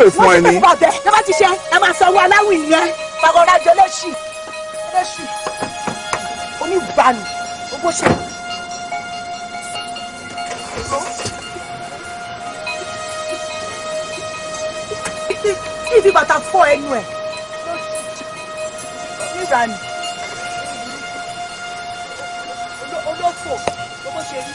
ṣépè fún ẹ ni. Wọ́n ṣépè fún bàbá ẹ. Ẹ bá ti ṣe ẹ máa sanwó aláwìn yẹn. Pàgọ́dájọ́ lóṣì lóṣì onígbàlù owó ṣe. Kí fi bàtà fọ́ ẹnu ẹ̀ níranì olófò owó ṣe rí.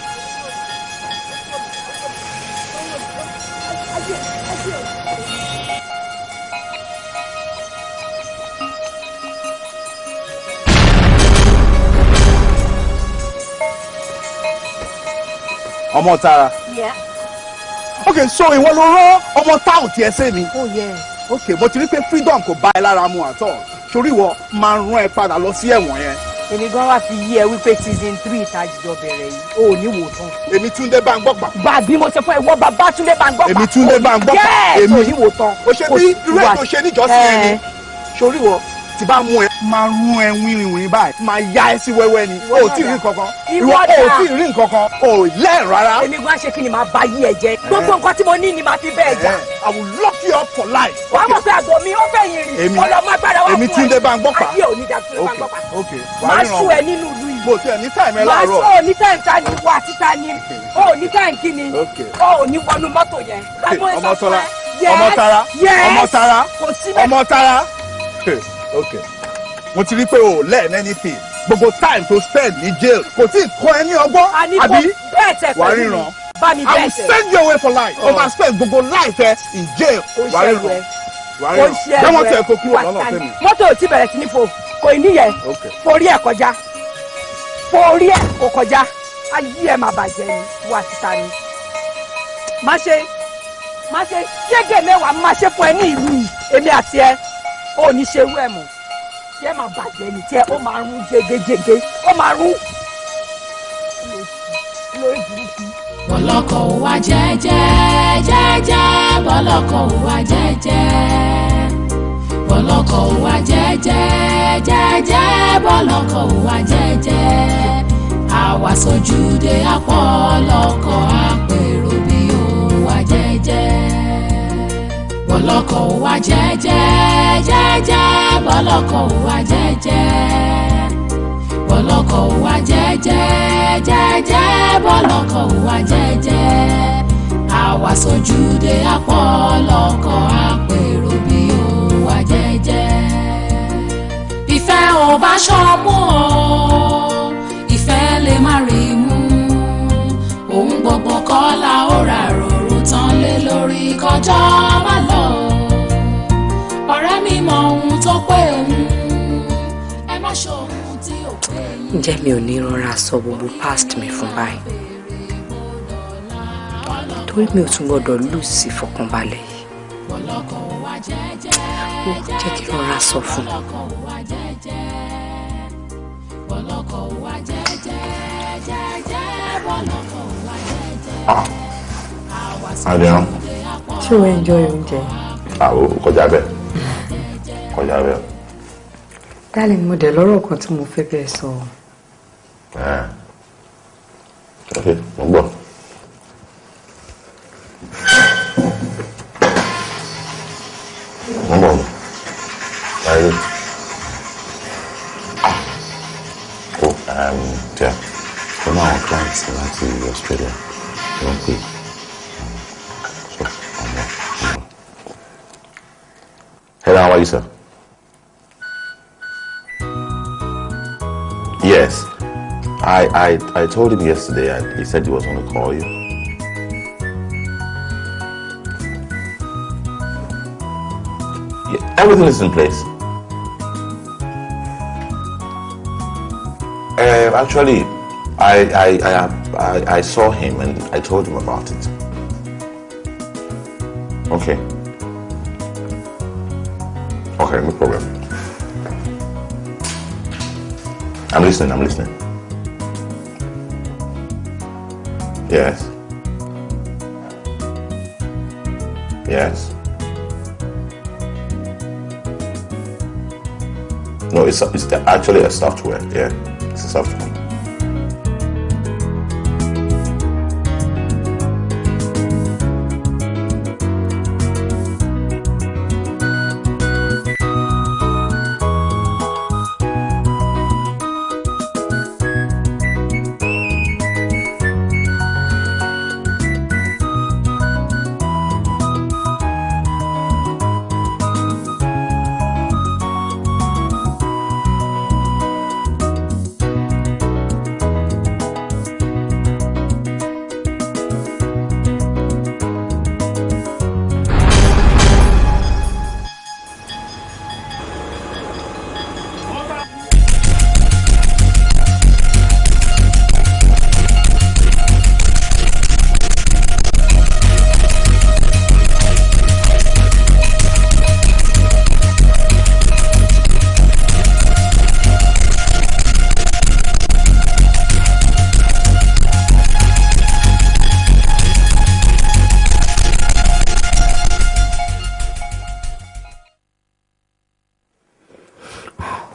Ọmọ Tara. Yeah. Ok, so ìwọ ló rán ọmọ táwọn tiẹ̀ sí mi. Oh yeah. Ok, mo ti rí pé freedom kò bá ẹ lára mu at all. Torí ìwọ máa rán ẹ padà lọ sí ẹ̀wọ̀n yẹn. Èmi gan wá fi yí ẹ wípé season 3 ìtajìjọ bẹ̀rẹ̀ yìí, o ò ní wò tán. Èmi Túndé Báńgbọ́pà. Gbà bí mo ṣe fún ẹ, ìwọ bàbá Túndé Báńgbọ́pà. Èmi Túndé Báńgbọ́pà. Yes, Èmi ò ní wò tán. O ṣe bí irú ẹ̀ tó ṣe níjọ́sí yẹn ni. Torí ìwọ ti bá mú ẹ máa rún ẹ wínrìnwínrìn báyìí, máa ya ẹ sí wẹ́wẹ́ ni. O ò tí ì rí nǹkankan. Ìwọ O ò tí ì rí nǹkankan. O ò lẹ́ẹ̀ rárá. Èmi gan ṣe kí ni màá ba yí ẹ jẹ. Gbogbo nǹkan tí mo ní ni màá fi bẹ́ẹ̀ jà. I will lock you up for life. Wàá mọ̀ pé àgọ́ mi ó fẹ́ yìn rìn. Ọlọ́mọ agbára wá fún ẹ. Èmi Túndé Báńgbọ́pà. Ayé ò ní da Túndé Báńgbọ́pà. Màá Màá sú ẹ nínú ìlú yìí. Mo ti ẹ̀ ní táìmù ẹ láàárọ̀. Màá sú ò ní táìmù ta ni wà títa ni. O ò ní táìmù kí ni. O ò ní wọnú mọ́tò yẹn. Ọmọ Tọ́lá. Ọmọ Tara. Ọmọ Tara. Ọmọ Tara. Okay. Mo ti rí pé o learn anything. Gbogbo time to spend ní jail kò tí ì kọ́ ẹ ní ọgbọ́n àbí wàá ríran. I will send you away for life. O máa spend gbogbo life ẹ in jail. Wàá ríran. Wàá ríran. Ṣé wọ́n tẹ̀ kó kúrò lọ́nà fẹ́mi? Mọ́tò ò tí bẹ̀rẹ̀ sí ní fò kò ní yẹ. Forí ẹ̀ kọjá. Forí ẹ̀ kò kọjá. Ayé ẹ̀ máa bàjẹ́ ni wà títa ni. Má ṣe ṣégè mẹ́wàá má ṣe fún ẹ ní ìlú yìí. Èmi àti ẹ ò ní ṣe irú ẹ̀ mọ́. Tí ẹ máa bàjẹ́ ni tí ẹ ó máa rún jégéjégé ó máa rún lórí burúkú. Bọ́lọ́kọ̀ wá jẹ́jẹ́ jẹ́jẹ́, bọ́lọ́kọ̀ wá jẹ́jẹ́, bọ́lọ́kọ̀ wá jẹ́jẹ́ jẹ́jẹ́, bọ́lọ́kọ̀ wá jẹ́jẹ́. Àwa sojúde àpọ̀ lọ́kọ̀ àpèrò bí ó wá jẹ́jẹ́. Bọ́lọ́kọ̀ wá jẹ́jẹ́ jẹ́jẹ́, bọ́lọ́kọ̀ wá jẹ́jẹ́, bọ́lọ́kọ̀ wá jẹ́jẹ́ jẹ́jẹ́, bọ́lọ́kọ̀ wá jẹ́jẹ́. Àwa sojúde àpọ̀ lọ́kọ̀ àpèrò bí ó wá jẹ́jẹ́. Ìfẹ́ ò bá ṣọ́mú o, ìfẹ́ lè má rí mú. Òun gbogbo kọ́ la ó rà ròrò tán lé lórí kọjọ́ má lọ. Ọ̀rẹ́ mi mọ ohun tó pé òun, ẹ má ṣe ohun tí ò pé yín. Ǹjẹ́ mi ò ní rọra sọ gbogbo past mi fún báyìí? Torí mi ò tún gbọ́dọ̀ lùsì ìfọkànbalẹ̀ yìí. Ó jẹ́ kí rọra sọ fún un. Adìrán. Ṣé o enjoy oúnjẹ? Àwọn kọjá bẹ́ẹ̀. Kọjá bẹ́ẹ̀. Darling, mo dẹ̀ lọ́rọ̀ kan tí mo fẹ́ bẹ́ẹ̀ sọ. Ok, mo gbọ́. Mo gbọ́. Ayé. Oh, dear. Mo ní àwọn clients láti Australia. Wọ́n pè. Hello, how are you, sir? Yes. I told him yesterday and he said he was going to call you. Yeah, everything is in place. Actually, I saw him and I told him about it. Okay. Okay, no problem. I'm listening, I'm listening. Yes. Yes. No, it's actually a software, yeah. It's a software.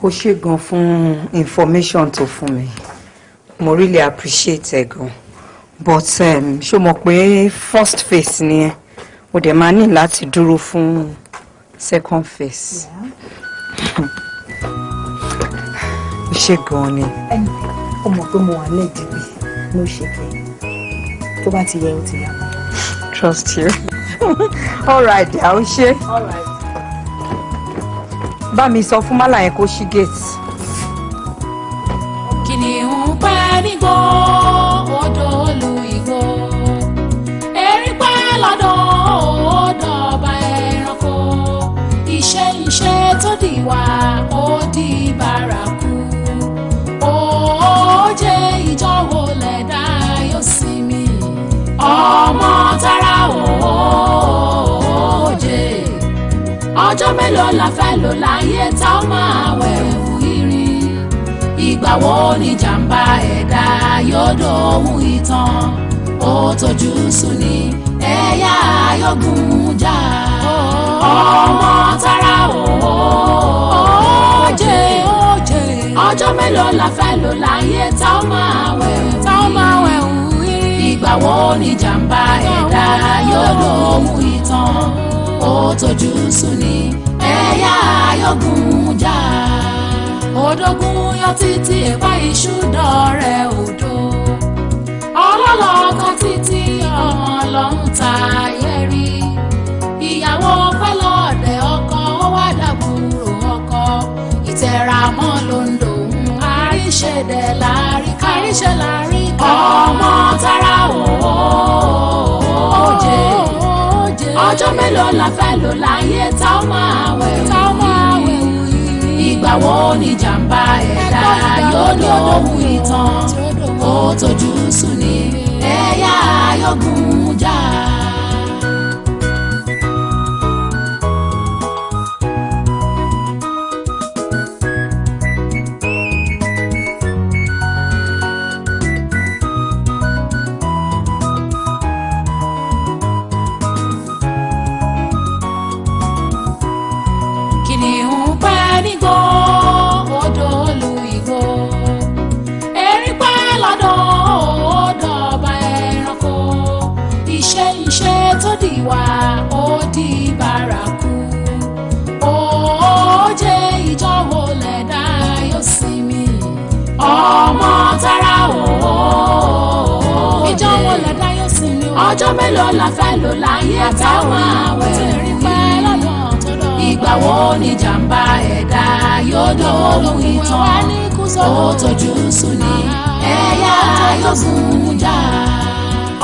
Ó ṣé gan fún information tó fún mi. Mo really appreciate ẹ gan. But ṣó mọ̀ pé first phase ni ẹ, o dẹ̀ máa ní láti dúró fún second phase. Ó ṣé gan ni. Ó mọ̀ pé mo wà lẹ́ẹ̀dìgbì ló ṣe kẹ́, tó bá ti yẹ ó ti yà. Trust you. All right, dear, ó ṣé. All right. Bá mi sọ fún málà yẹn kó ṣí gate. Kìnìún pẹ́ nígbó, odò olú igbó. Erin pẹ́ lọ́dọ̀, odò ọba ẹranko. Iṣẹ́ iṣẹ́ tó dìwà, ó di bárakú. Ó jẹ́ ìjọ wo lẹ̀dá yóò sinmi. Ọmọ tara ó jẹ́. Ọjọ́ mélòó la fẹ́ lò láyé tá ó máa wẹ̀wù irin? Ìgbà wo ni jàǹbá ẹ̀dá yóò dóhun ìtàn? Ó tójú sú ni ẹ̀yà yógùn jà. Ọmọ tara ó jẹ́. Ọjọ́ mélòó la fẹ́ lò láyé tá ó máa wẹ̀wù irin? Ìgbà wo ni jàǹbá ẹ̀dá yóò dóhun ìtàn? Ó tójú sú ni ẹ̀yà yógùn jà. Odógún yọ títí ẹ̀pá iṣu dọ̀rẹ́ odò. Ọlọ́lọ́kan títí ọmọ lọ́hún ta yẹ́rí. Ìyàwó pẹ́lọ́ọ̀dẹ̀ ọkọ ó wá dàbúrò ọkọ. Ìtẹ̀ramọ́ ló ń lòun àríṣẹ́dẹ̀ láríkà. Àríṣẹ́ láríkà. Ọmọ tara ó jẹ́. Ọjọ́ mélòó la fẹ́ lò láyé tá ó máa wẹ̀wù irin? Ìgbà wo ni jàǹbá ẹ̀dá yóò dóhun ìtàn? Ó tójú sú ni ẹ̀yà yógùn jà. Kìnìún pẹ́ nígbó, odò olú igbó. Erin pẹ́ lọ́dọ̀, odò ọba ẹranko. Iṣẹ́ iṣẹ́ tó dìwà, ó di bárakú. Ó jẹ́ ìjọ wo lẹ̀dá yóò sinmi? Ọmọ tara ó ìjọ wo lẹ̀dá yóò sinmi? Ọjọ́ mélòó la fẹ́ lò láyé táwọn àwẹ̀ lọ́dọ̀? Ìgbà wo ni jàǹbá ẹ̀dá yóò dóhun ìtàn? Ó tójú sú ni ẹ̀yà yógùn jà.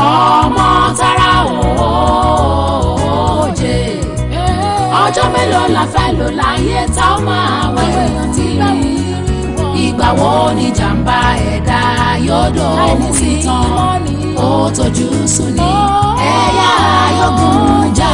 Ọmọ tara ó jẹ́. Ọjọ́ mélòó la fẹ́ lò láyé tá ó máa wẹ̀wù irin? Ìgbà wo ni jàǹbá ẹ̀dá yóò dóhun ìtàn? Ó tójú sú ni ẹ̀yà yógùn jà.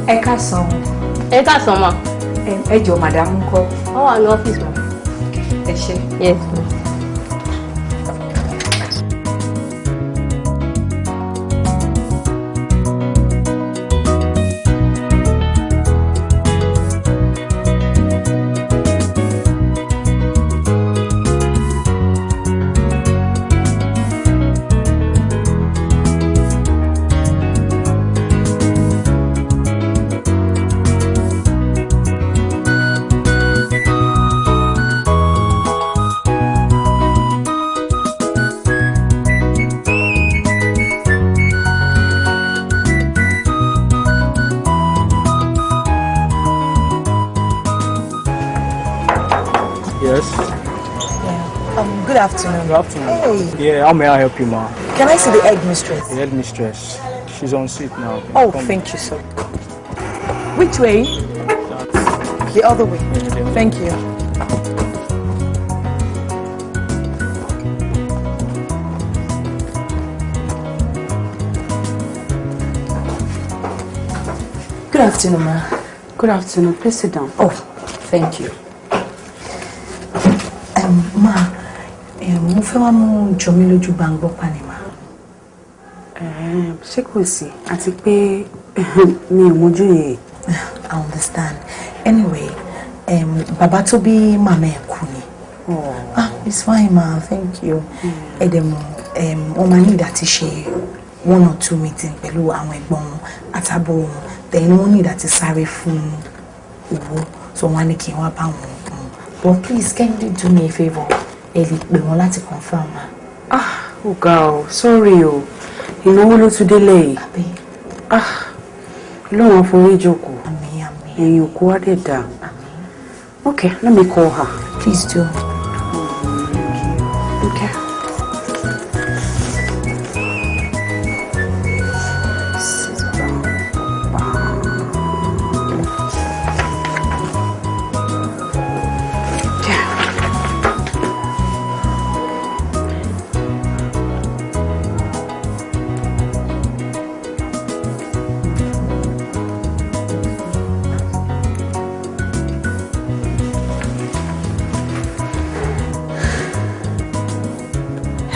Ẹ káàsán. Ẹ káàsán ma. Ẹ jọ̀ọ́ madam ńkọ́? Wọ́n wà ní ọ́fíìsì ma. Ẹ ṣé. Yes ma. Good afternoon. Good afternoon. Hey. Yeah, how may I help you, ma? Can I see the headmistress? The headmistress. She's on seat now. Oh, Come. Thank you, sir. Which way? The other way. Yeah. Thank you. Good afternoon, ma. Good afternoon. Please sit down. Oh, thank you. Ma, mo fẹ́ wá mú Jọmílójú Báńgbọ́pá ni ma. Ṣé kò sí? Àti pé mi ò mójú yẹn. I understand. Anyway, bàbá tó bí màmá ẹ̀ kú ni. Oh. Ah, it's fine ma, thank you. Ẹ dẹ̀ mọ̀, wọ́n máa ní ìdá ti ṣe 1 or 2 meeting pẹ̀lú àwọn ẹ̀gbọ́n wọn àtàbúrò wọn. Then wọ́n ní ìdá ti sáré fún owó, so wọ́n á ní kí n wá bá wọn. But please, can you do me a favour? Ẹ lè pè wọ́n láti confirm ma. Ah, ó ga o, sorry o. Ìnáwó ló tún délé yìí. Àbí? Ah, Ọlọ́run àforí jókòó. Àmín, àmín. Ẹ̀yìn òkú á dẹ̀ dà. Okay, let me call her. Please do. Okay.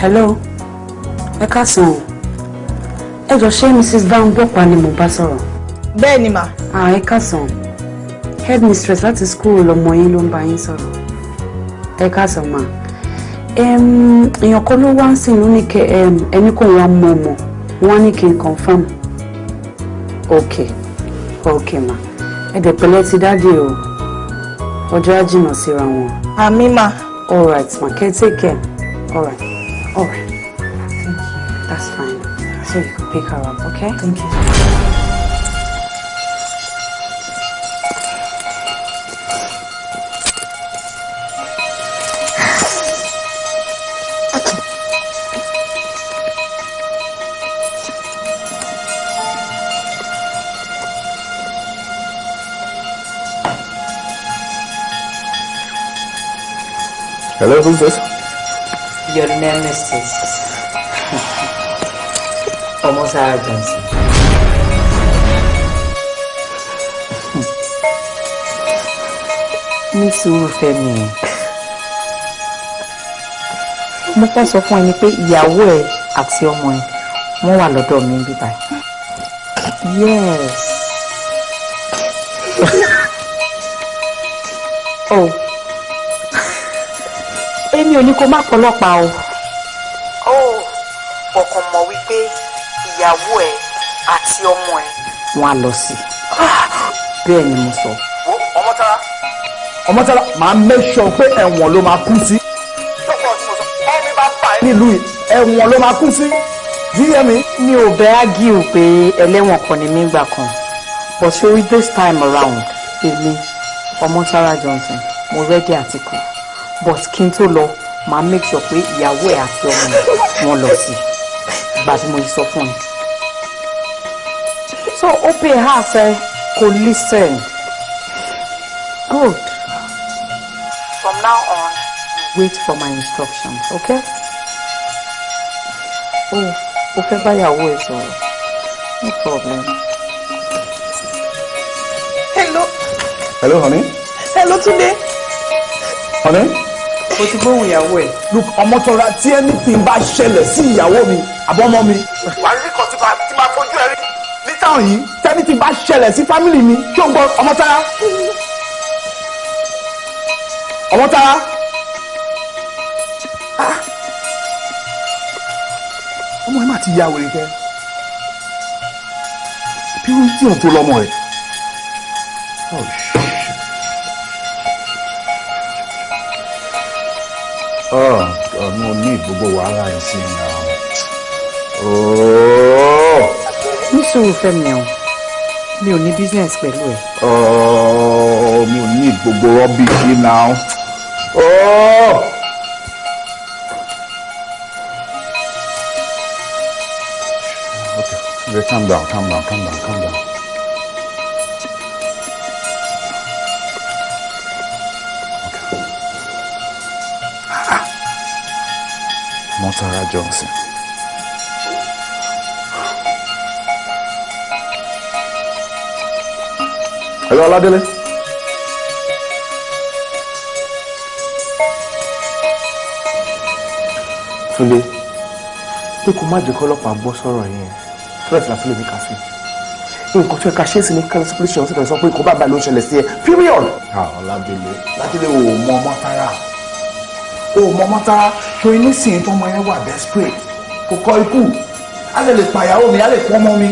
Hello, ẹ káàsán o. Ẹ jọ̀ọ́, ṣé Mrs. Báńgbọ́pá ni mo bá sọ̀rọ̀? Bẹ́ẹ̀ ni mà. Ah, ẹ káàsán. Headmistress láti school ọmọ yín ló ń bá yín sọ̀rọ̀. Ẹ káàsán mà. Èèyàn kan ló wá ń sìn ló ní kẹ ẹni kò wá mọ ọmọ wọn ní kí n confirm. Ok, ok mà. Ẹ dẹ̀ pẹ̀lẹ́ ti dáàdì o. Ọjọ́ á jìnnà síra wọn. Àmín mà. All right ma, kẹ́ take care. All right. All right. Thank you. That's fine. So you can pick her up, okay? Thank you. Hello, who's this? Your nemesis, Omosara Johnson. Ní sùúrù Fẹ́mi ẹ̀. Mo fẹ́ sọ fún ẹ ni pé ìyàwó ẹ àti ọmọ ẹ wọ́n wà lọ́dọ̀ mi níbí báyìí. Yes. Oh. Èmi ò ní kó má pọlọ́pàá o. Ó ọkàn mọ̀ wípé ìyàwó ẹ àti ọmọ ẹ wọ́n á lọ sí. Bẹ́ẹ̀ ni mo sọ. Wo Ọmọ́tara. Ọmọ́tara, màá make sure pé ẹ̀wọ̀n ló máa kú sí. Ẹni bá pa ẹ́ nílùú yìí, ẹ̀wọ̀n ló máa kú sí. Do you hear me? Mi ò bẹ́ ágíù pé ẹlẹ́wọ̀n kan ni mí gbà kan. But sori this time around, èmi Ọmọ́tara Johnson, mo ready àti kú. But kí n tó lọ, màá make sure pé ìyàwó ẹ̀ àti ọmọ ẹ̀ wọ́n lọ sí. Ìgbà tí mo yìí sọ fún ẹ. So open heart ẹ kò listen. Good. From now on, wait for my instructions, okay? Oh, o fẹ́ báyàwó ẹ sọ̀rọ̀. No problem. Hello. Hello, honey. Hello, Túndé. Honey. O ti gbóhùn ìyàwó ẹ. Look, Ọmọ́tọ́ra, tí anything bá ṣẹlẹ̀ sí ìyàwó mi àbọ́mọ mi. Wà á rí kan tí máa fojú ẹ rí. Ní táwọn yìí, tí anything bá ṣẹlẹ̀ sí family mi, ṣé o ń gbọ́ Ọmọ́tọ́ra? Ọmọ́tọ́ra. Ah. Ọmọ ẹ má ti ya wèrè kẹ. Bí wọ́n tí ò tó lọ́mọ ẹ̀. Oh, shit. Oh, God, mo ní gbogbo wàhálà yìí sí now. Oh. Ní sùúrù Fẹ́mi o, mi ò ní business pẹ̀lú ẹ. Oh, mi ò ní gbogbo rubbish yìí now. Oh. Okay, calm down, calm down, calm down, calm down. Okay. Motara Johnson. Hello, Oladele. Túndé, pé kó má jẹ́ kí ọlọ́pàá gbọ́ sọ̀rọ̀ yẹn, threat lásán lè ní ká sí. Nǹkan tó yẹ ká ṣe é sí ní cancellation sí sọ pé kó bá bá ló ń ṣẹlẹ̀ sí ẹ, period. Ọládélé, Ọládélé ò mọ Mọ́tárà. Ò mọ Mọ́tárà torí nísìnyí tọmọ yẹn wà desperate. Kò kọ ikú. A lè lè pàyàwó mi, a lè pọ́n mọ́ mi.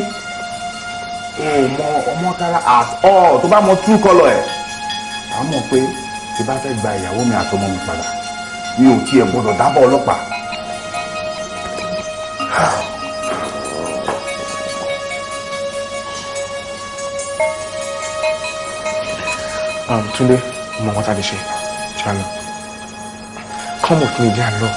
Ò mọ Ọmọ́tárà at all. Tó bá mọ true colour ẹ̀. Wàá mọ̀ pé tí bá fẹ́ gba ìyàwó mi àtọmọ mi padà, mi ò tiẹ̀ gbọ́dọ̀ dábọ̀ ọlọ́pàá. Túndé, mo mọ nǹkan tá a lè ṣe. Jẹ́ lọ. Come with me, jẹ́ lọ.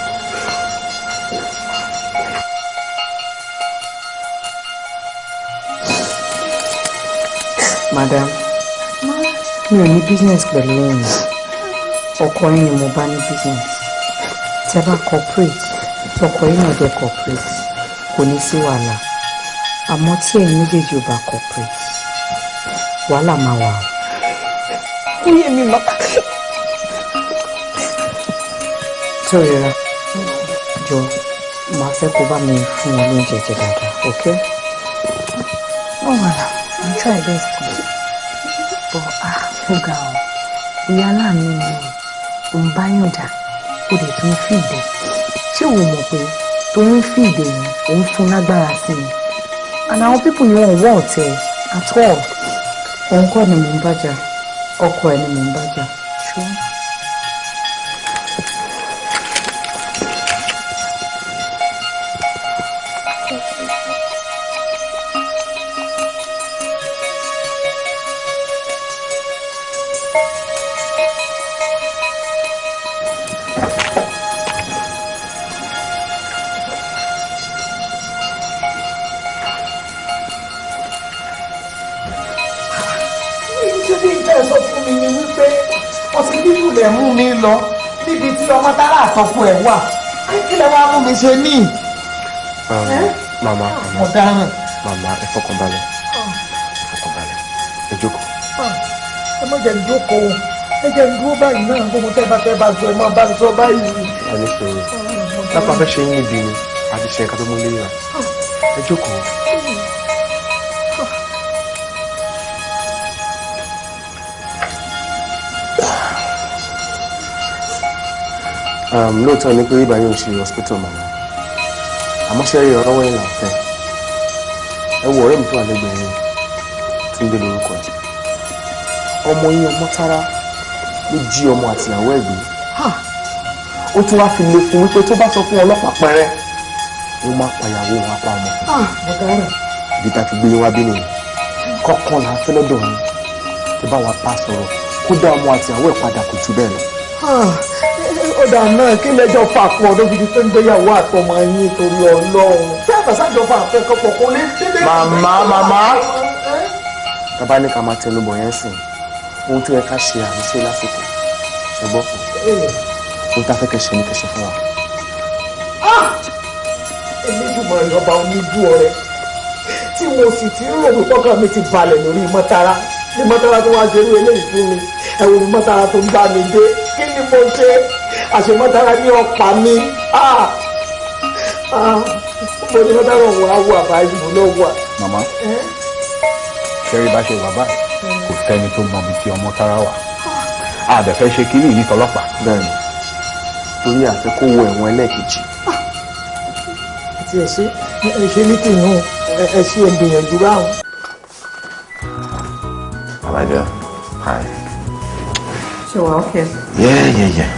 Madam, mi ò ní business pẹ̀lú ẹ̀yin. Ọkọ yín ni mo bá ní business. Tẹ́ bá cooperate, tọkọ yín náà dẹ̀ cooperate, kò ní sí wàhálà. Àmọ́ tí ẹ̀yin méjèèjì ò bá cooperate, wàhálà máa wà o. Iye mi ma. Torira, jọ, màá fẹ́ kó bá mi fún wọn lóúnjẹ jẹ dáadáa, okay? Oh, well, I'm try best. But ó ga ọ, ìyá aláàánú ni ò ń bá yàn jà, ó dẹ̀ tún fìdè. Ṣé o mọ̀ pé tó ń fìdè yìí, òun fún lágbára sí i? And àwọn people yìí wọ́n wọ́ ọ̀tẹ̀ at all. Òun kọ́ ni mò ń bá jà, ọkọ ẹ̀ ni mò ń bá jà. Sure. Lọ níbi tí Ọmọ́tárà àtọkọ ẹ̀ wà, kí lẹ wá mú mi ṣe ní. Màmá, mo dáràn. Màmá, ẹ fọkànbalẹ̀, ẹ fọkànbalẹ̀, ẹ jókòó. Ẹ má jẹ́ n jókòó, ẹ jẹ́ n dúró báyìí náà, gbogbo tẹ́ bá sọ ẹ má bá sọ báyìí. Ẹ ní sọ̀rọ̀ lápá fẹ́ ṣe yín níbi ni a ti ṣe nǹkan tó mú léyà, ẹ jókòó. Lóòótọ́ ni pé ibà yóò ṣe hospital màmá, àmọ́ ṣe rí ọ̀rọ̀ wọ̀nyí là ń fẹ́. Ẹ wo ọ̀rẹ́ mi tó wà lẹ́gbẹ̀ẹ́ yín, Túndé lórúkọ ẹ̀. Ọmọ yín Ọmọ́tárà ló jí ọmọ àtìyàwó ẹ̀ gbé. Ó tún wá fi lè fún wípé tó bá sọ fún ọlọ́pàá pẹ́rẹ́, ó máa pàyàwó òun apá ọmọ. Ibi tá a fi gbé yín wá bí nìyẹn. Kọ̀ọ̀kan là ń fẹ́ lọ́dọ̀ yín. Ẹ bá wa bá sọ̀rọ̀ kó dá ọmọ àtìyàwó ẹ̀ padà, kò jù bẹ́ẹ̀ lọ. Ọ̀dà náà kí lẹ́jọ́ fà pọ̀ lóbi tó ń gbéyàwó àtọmọ yín torí Ọlọ́run. Tí àbàṣàjọ fà pẹ́ kọ́pọ̀ kó lé délé. Màmá, màmá. Bàbá ní ká máa tẹnubọ̀ yẹn sìn. Ohun tó yẹ ká ṣe àmì ṣe lásìkò. Ṣé gbọ́? Ohun tá a fẹ́ kẹ́ ṣe ni kẹ́ ṣe fún wa. Elédùmarè ọba oníbú ọrẹ tí mo sì ti ń rò pé kọ́kàn mi ti balẹ̀ lórí Mọ́tárà ní Mọ́tárà tó wá ṣerú eléyìí fún mi. Ẹ̀wọ̀n mi Mọ́tárà tó ń bá mi dé, kí ni mo ṣe? Àṣemọ́tárà ní ọ̀pá mi. Mo ní Mọ́tárà òun á wà báyìí, mo lọ wà. Màmá, ṣẹ́rí bá ṣe wà báyìí, kò sẹ́ni tó mọ ibi tí Ọmọ́tárà wà. A dẹ̀ fẹ́ ṣe kínní ní tọlọ́pàá. Bẹ́ẹ̀ni, torí àfẹ́ kó wọ ẹ̀wọ̀n ẹlẹ́ẹ̀kejì. Àti ẹ ṣe ẹ ṣe ní tìǹbù, ẹ ṣe ẹ gbìyànjú báwọn. My dear, hi. Ṣé wàá okay? Yeah.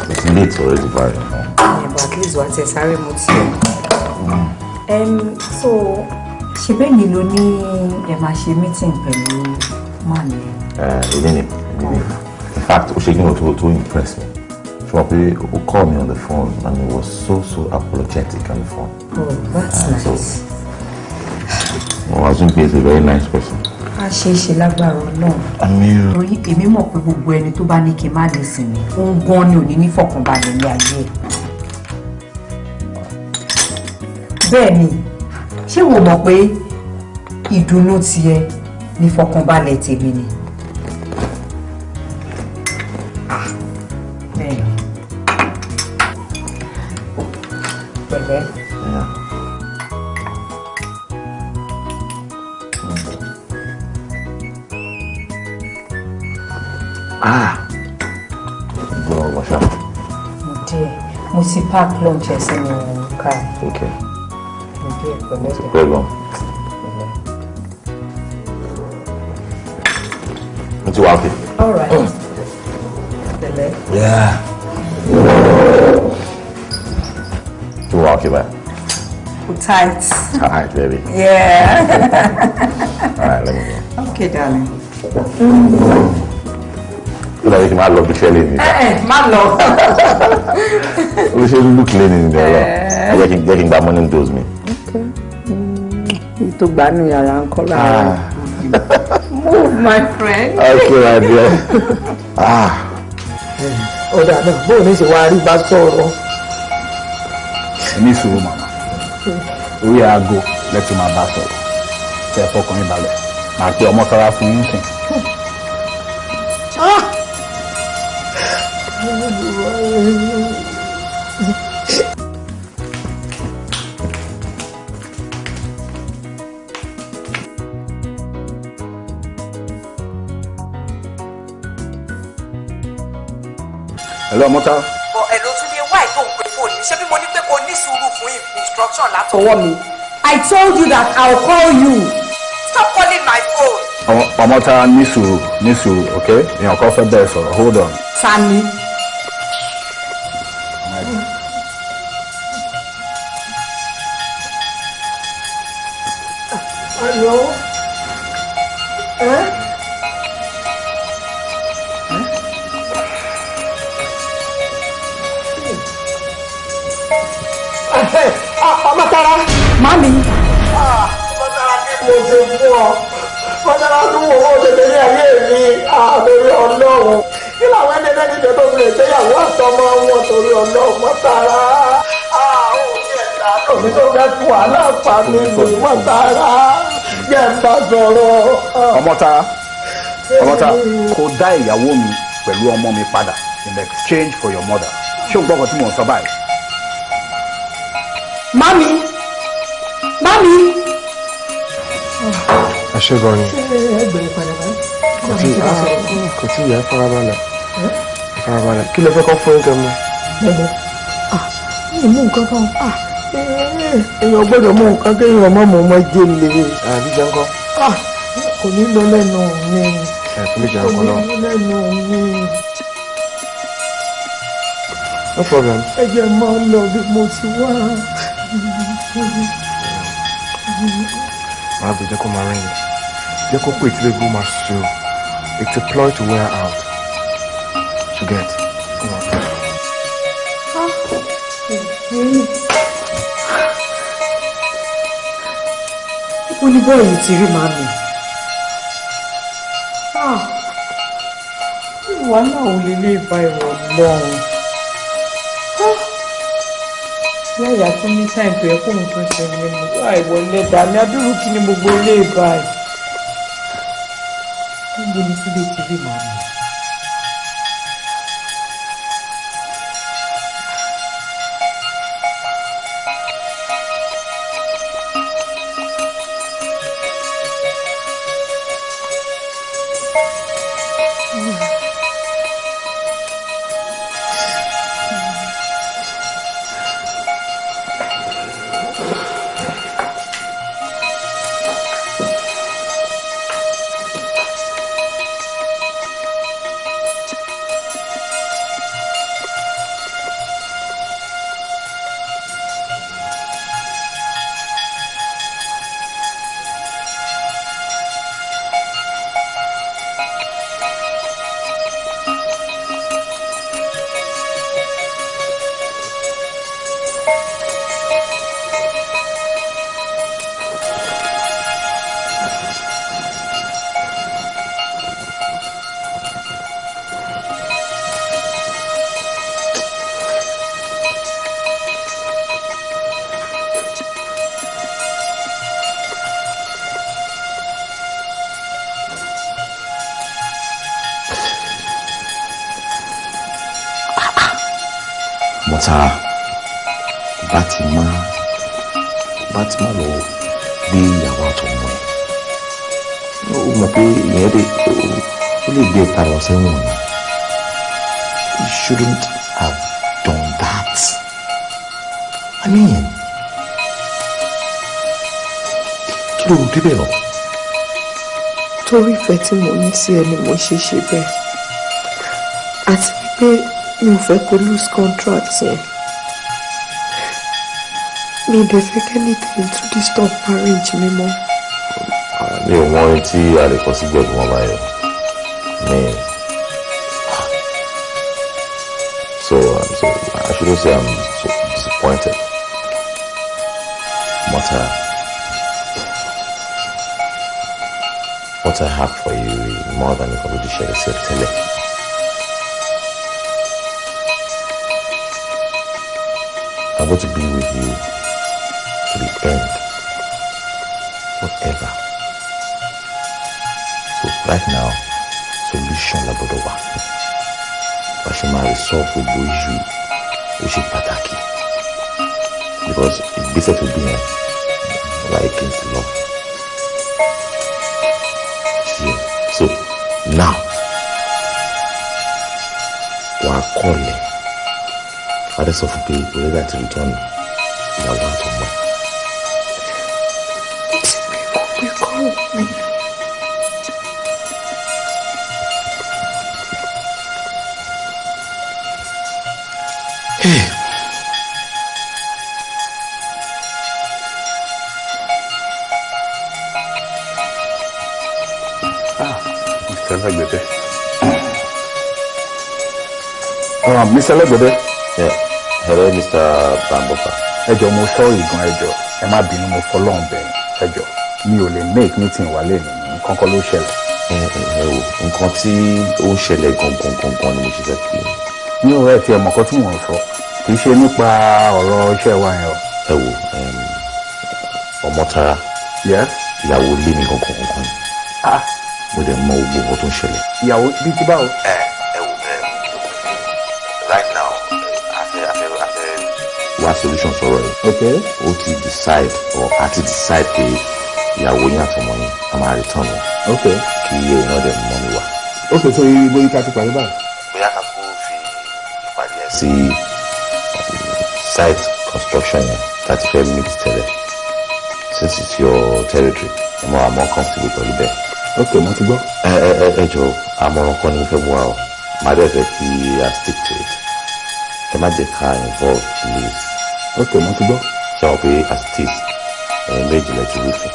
It's late already, but Yeah, but at least wàá tẹ sáré mu tíì. So ṣe bẹ́ẹ̀ ni ló ní ẹ máa ṣe meeting pẹ̀lú man. Èmi ni. In fact, ó ṣe kí n tó impress me. Ṣùgbọ́n pé o call me on the phone and he was so apologetic on the phone. Oh, that's nice. So, I assume he is a very nice person. A ṣe é ṣe lágbára Ọlọ́run. Àmín. Torí èmi mọ̀ pé gbogbo ẹni tó bá ní kí n má lè sinmi, òun gan ni ò ní ní fọkànbalẹ̀ ní ayé ẹ̀. Bẹ́ẹ̀ ni, ṣé wo mọ̀ pé ìdùnnú tiẹ̀ ní fọkànbalẹ̀ tèmi ni? Bẹ́ẹ̀ ni. Pẹ̀lẹ́. Yeah. Ah! Gbọ́ wọ́ṣà. Mo dé, mo ti pack lunch ẹ̀ sínú car. Okay. Mo dé, pẹ̀lẹ́. Ti pẹ́ gan. Mo ti wà okay. All right. Pẹ̀lẹ́. Yeah. Ti wà okay báyìí. Kò tight. Tight, baby. Yeah. All right, let me go. Okay, darling. Ó dàbí kí n máa lọ bí iṣẹ́ lé ní. Má lọ. Ó ṣe look lé ní ìdí ọ̀rọ̀. Ẹ jẹ́ kí n gba morning dose mi. Tó gbà nù yàrá ń kọ́ lára. Move, my friend. Okay, my dear. Ah. Ọ̀dà náà bóun ní ṣe wá rí bá sọ̀rọ̀. Ẹ ní sùúrù màmá, orí aago lẹ́tọ̀ máa bá sọ̀rọ̀, tẹ́ ẹ fọkàn yín balẹ̀, màá pe Ọmọ́tárá fún yín sìn. Hello, Ọmọ́tárá. Bọ̀ ẹ̀ ló tún lé wáì tó ń pe fóònù mi, ṣé bí mo ní pé kò ní sùúrù fún instruction látọwọ́ mi. I told you that I'll call you. Stop calling my phone. Ọmọ́tárá, ní sùúrù, ní sùúrù, okay? Èèyàn kan fẹ́ bẹ́ẹ̀ sọ̀rọ̀, hold on. Ta ni? Hello? Eh? Ọmọ́tárá. Mami. Ọmọ́tárá kí mo ṣe fún ọ? Ọmọ́tárá tún wò ó ṣe tẹ̀lé ayé mi àtòrí Ọlọ́run. Kí làwọn ẹni ẹni jẹ tó fi lè ṣẹ́yàwó àtọmọ wọn torí Ọlọ́run Ọmọ́tárá? Àwọn òbí ẹ̀ka òbí tó fẹ́ fún wàhálà pa mi ní Ọmọ́tárá. Jẹ́ ń bá sọ̀rọ̀. Ọmọ́tárá, Ọmọ́tárá, kò dá ìyàwó mi pẹ̀lú ọmọ mi padà in exchange for your mother. Ṣé o gbọ́ ọkọ̀ tí mò ń sọ báyìí? Mami! Mami! Ẹ ṣé gan ni. Ṣé ẹ gbẹ̀rẹ̀ padà báyìí? Kò tí ìyá farabalẹ̀. Farabalẹ̀. Kí lẹ fẹ́ kọ́ fún yín mú? Bẹ́ẹ̀ni, mi mú nǹkan kan. Èèyàn gbọ́dọ̀ mú nǹkan kéèyàn má mú ọmọ jèlè. Jíjẹ ńkọ́? Kò ní lọ lẹ́nu mi. Ẹ fi lè jẹ nǹkan náà. Kò ní lọ lẹ́nu mi. No problem. Ẹ jẹ́ máa lọ bí mo ti wá. Màá bẹ̀ jẹ́ kó máa rìn. Jẹ́ kó pè tí lẹ́gbẹ́ máa sùn. It's a ploy to wear out. To get. Ó ní bọ́ọ̀lù yìí ti rí màmí. Ìwà náà ò lè lè ba ìwọ̀n lọ́rùn. Láyà tún ní táìmù tó yẹ kóun tún ṣe ní mo àìwọlé dàmí abirù kí ni gbogbo ilé ìbáyìí. Níbo ni Túndé ti rí màmí? Ọmọtara, bá ti má lọ gbé ìyàwó àtọmọ ẹ. Ó mọ̀ pé ìyẹn lè ó lè gbé padà lọ sẹ́wọ̀n ni. You shouldn't have done that. I mean, kí ló débẹ̀ náà? Torí ìfẹ́ tí mo ní sí ẹ ni mo ṣe ṣe bẹ́ẹ̀, àti wípé mi ò fẹ́ kó lose contract yẹn. Mi ò dẹ̀ fẹ́ k'anything to disturb marriage mi mọ́. Mi ò mọ ohun tí a lè kọ sí gbẹ̀dùn wọn báyọ̀ mi. So I shouldn't say I'm so disappointed. Motara, what I have for you is more than nǹkan tó ti ṣẹlẹ̀ sí ẹ tẹ́lẹ̀. I'm going to be with you to the end. Forever. So right now, solution la gbọ́dọ̀ wà. Bá ṣe máa resolve gbogbo issue ó ṣe pàtàkì. Because ìgbésẹ̀ tó gbé yẹn wà against the law. Yeah. So now, wàá kọ́lẹ̀. Wàá dẹ̀ sọ fún pé o ready àti return ìyàwó àtọmọ ẹ̀. Pé kọ́ mi. Mr. Legbede. Mr. Legbede. Yeah. Hello, Mr. Bambofa. Ẹ jọ̀ọ́, mo sorry gan, ẹ jọ̀ọ́, ẹ má bínú, mo fọlọ́run bẹ̀ yín. Ẹ jọ̀ọ́, mi ò lè make meeting wà lẹ́nu, nǹkan kan ló ṣẹlẹ̀. Ẹ wò, nǹkan tí ó ń ṣẹlẹ̀ gangan gangan ni mo ṣe fẹ́ pè é. Mi ò rẹ̀ tiẹ̀ mọ̀ nǹkan tí mò ń sọ, kì í ṣe nípa ọ̀rọ̀ iṣẹ́ wa yẹn o. Ẹ wò, Ọmọtara. Yes. Ìyàwó ilé mi gangan gangan ni. Ah. Mo dẹ̀ mọ gbogbo nǹkan tó ń ṣẹlẹ̀. Ìyàwó bíi ti báwo? Ẹ wò, right now, a fẹ́ wá solution sọ̀rọ̀ ẹ̀. Okay. Ó ti decide or a ti decide pé ìyàwó yín àtọmọ yín a máa return wọn. Okay. Kí iye iná dẹ̀ mọ́ mi wá. Okay, so ibo yìí ká ti pàdé báyìí? Bóyá ká kó fi ìpàdé ẹ̀ sí site construction yẹn tá a ti fẹ́ meet tẹ́lẹ̀. Since it's your territory, ẹ máa more comfortable pẹ̀lú bẹ́ẹ̀. Okay, mo ti gbọ́. Ẹ jọ̀ọ́, àmọ̀ràn kan ni mo fẹ́ mú wa o. Màá dẹ̀ fẹ́ kí a stick to it. Ẹ má jẹ́ ká involve police. Okay, mo ti gbọ́. Ṣé wọn pé as it is, ẹ̀yin méjì lẹ ti rúfin.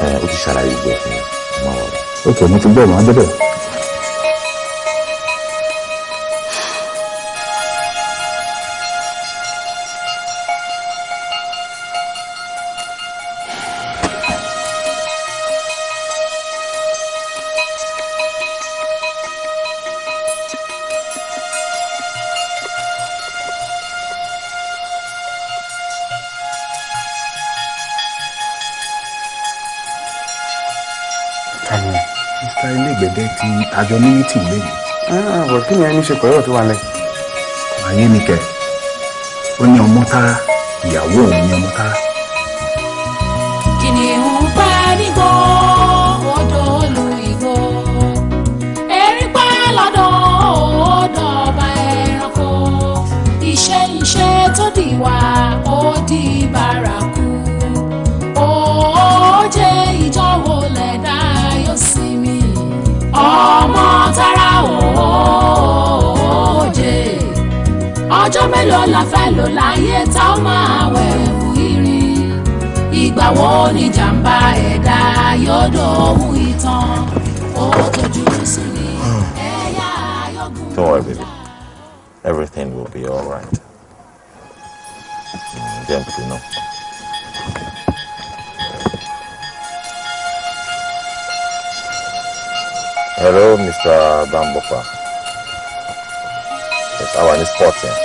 Ẹ ó ti ṣàlàyé gbogbo ẹ̀ fún mi. Ẹ má worry. Okay, mo ti gbọ́, màá débẹ̀. Tani Mr. Ilégbèdé ti àjọ ní meeting lẹ́yìn. Bọ̀ kí ni ẹni ṣe pẹ̀lú ọ̀rọ̀ tó wà lẹ̀? Ayé mi kẹ̀, ó ní Ọmọtara, ìyàwó òun ní Ọmọtara. Kìnìún pẹ́ nígbó, odò olú igbó. Erin pẹ́ lọ́dọ̀, odò ọba ẹranko. Iṣẹ́ iṣẹ́ tó dìwà, ó di bárakú. Ó jẹ́ ìjọ wo lẹ̀dá yóò sinmi. Ọmọtara ó jẹ́. Ọjọ́ mélòó la fẹ́ lò láyé tá ó máa wẹ̀ fún irin? Ìgbà wo ni jàǹbá ẹ̀dá yóò dóhun ìtàn? Ó tójú sú ni ẹ̀yà ayọ́gùn. Don't worry, baby. Everything will be all right. Gently, no. Hello, Mr. Bambofa. Yes, àwa ní sport yẹn.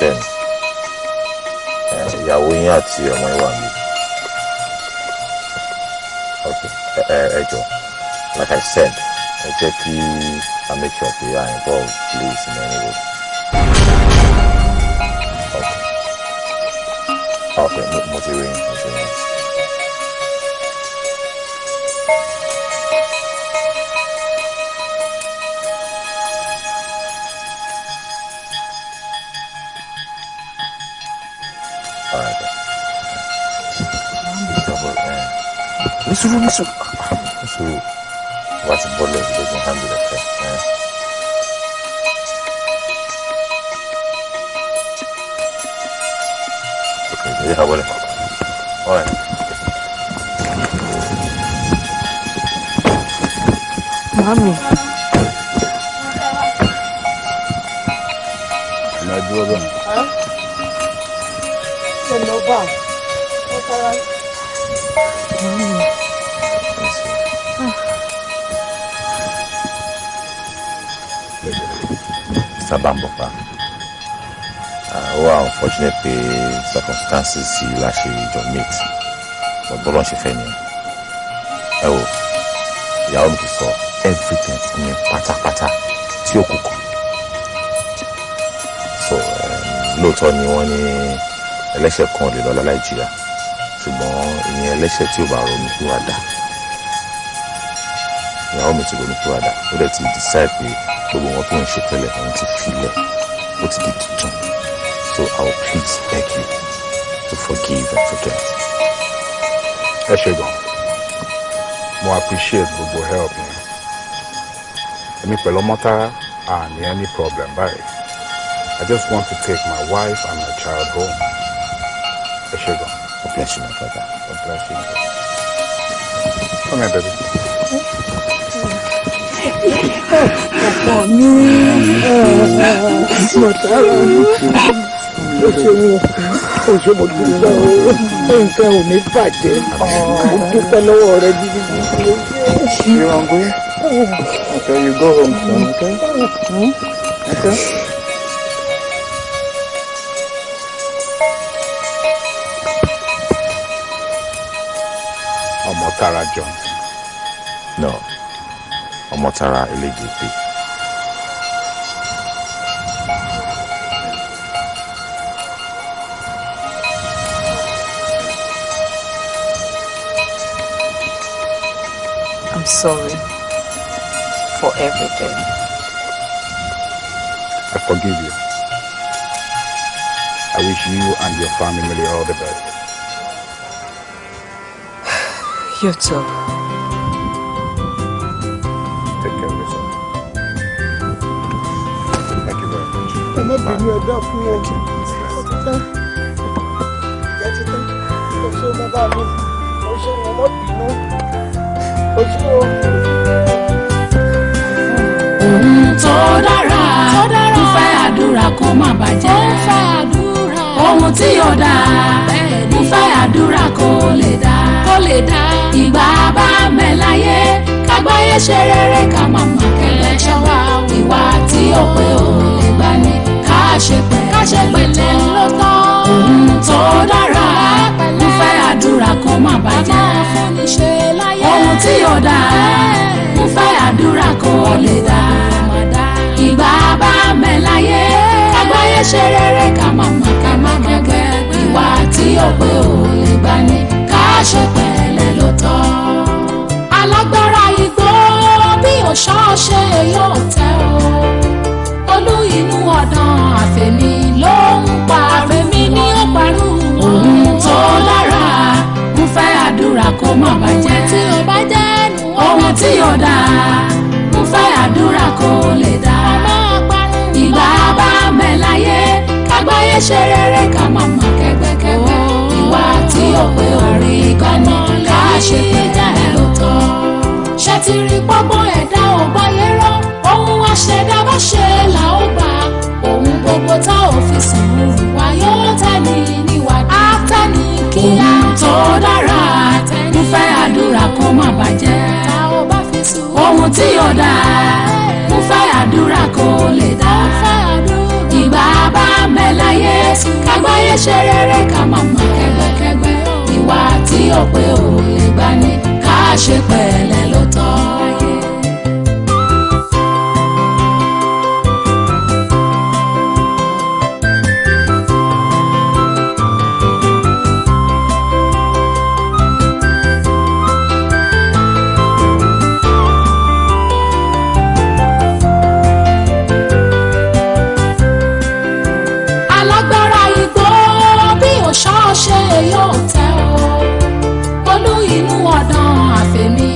Then, ìyàwó yín àti ọmọ yín wà níbí. Okay, ẹ jọ̀ọ́, like I said, ẹ jẹ́ kí I make sure pé I involve police in any way. Okay. Okay, mo ti rí yín, mo ti rí yín. All right then. Nísùúrù, nísùúrù, nísùúrù. Wá ti bọ́lẹ̀ ìdílé kí n handle ẹ̀ fẹ́. Okay, ẹ jẹ́ ká bọ́lẹ̀. All right. Mami. Ẹ dúró bẹ́ẹ̀. Ṣé lọ bá Mọ́tara? Mami. Mr. Bambopa, ó wà unfortunate pé circumstances yìí la ṣe jọ meet, but bọ́lá ṣe fẹ́ nìyẹn. Ẹ wo, ìyàwó mi ti sọ everything fún mi pátápátá tí ó kù kù. So lóòótọ́ ni wọ́n ní ẹlẹ́ṣẹ̀ kan lè lọ láláì jìyà, ṣùgbọ́n ìyẹn ẹlẹ́ṣẹ̀ tí ò bá ronú pìwàdà. Ìyàwó mi ti ronú pìwàdà, ó dẹ̀ ti decide pé gbogbo wọn tó ń ṣe tẹ́lẹ̀ òun ti filẹ̀, ó ti di tuntun. So I will please beg you to forgive and forget. Ẹ ṣé gan, mo appreciate gbogbo help yẹn. Èmi pẹ̀lú Ọmọ́tárá à ní any problem báyìí. I just want to take my wife and my child home. Ẹ ṣé gan. God bless you, my brother. God bless you. Come here, baby. Ọkọ mi, Mọ̀tárá, ó ṣe wọn, ó ṣe, mo dúpẹ́ o, nǹkan ò ní bàjẹ́, mo dúpẹ́ lọ́wọ́ rẹ gidigidi. You hungry? Okay, you go home soon, okay? Okay. Ọmọ́tárá Johnson. No, Ọmọ́tárá Elégédé. I'm sorry for everything. I forgive you. I wish you and your family all the best. You too. Take care of yourself. Thank you very much. Ẹ má bínú, ẹ dákun o. Ó ti tán, ìjà ti tán. Ó ṣe, bàbá mi, ó ṣe, mo má bínú, ó ṣe o. Ohun tó dára ń fẹ́ àdúrà kó má bàjẹ́. Ohun tí ò dáa ń fẹ́ àdúrà kó lè dá. Ìgbà bá ń bẹ láyé, kágbáyé ṣe rere, ká má má kẹlẹ́ wá. Ìwà tí ó pé ò lè gbà ní ká ṣe pẹ̀lẹ́ ló tọ́. Ohun tó dára ń fẹ́ àdúrà kó má bàjẹ́. Ohun tí ò dáa ń fẹ́ àdúrà kó lè dá. Ìgbà bá ń bẹ láyé, kágbáyé ṣe rere, ká má má ká má kẹgbẹ́. Ìwà tí ó pé ò lè gbà ní ká ṣe pẹ̀lẹ́ ló tọ́. Alágbára igbó bí òṣọ́ọ̀ṣe yóò tẹ́ o. Olú inú ọ̀dàn àfẹ̀mí ló ń pa, àfẹ̀mí ní ó parun. Ohun tó dára ń fẹ́ àdúrà kó má bàjẹ́. Tí ó bá jẹ́ nù. Ohun tí ò dáa ń fẹ́ àdúrà kó lè dá. Ìgbà bá ń bẹ láyé, kágbáyé ṣe rere, ká má má kẹ́gbẹ́kẹ́gbẹ́. Ìwà tí ó pé orí gbani ká ṣe pẹ̀lẹ́ ló tọ́. Ṣé ti rí pọ́gbọ́n ẹ̀dá ò báyé rọ́? Ohun àṣẹdá bá ṣe là ó gbà. Ohun gbogbo tá ò fi sùúrù wá yóò tẹ́ni níwájú. Á tẹ́ni kíá. Ohun tó dára ń fẹ́ àdúrà kó má bàjẹ́. Tá ò bá fi sùúrù. Ohun tí ò dáa ń fẹ́ àdúrà kó lè dá. Ìgbà bá ń bẹ láyé, kágbáyé ṣe rere, ká má má kẹ́gbẹ́kẹ́gbẹ́. Ìwà tí ó pé ò lè gbà ní ká ṣe pẹ̀lẹ́ ló tọ́. yóò tẹ́ o. Olú inú ọ̀dàn àfẹ̀mí.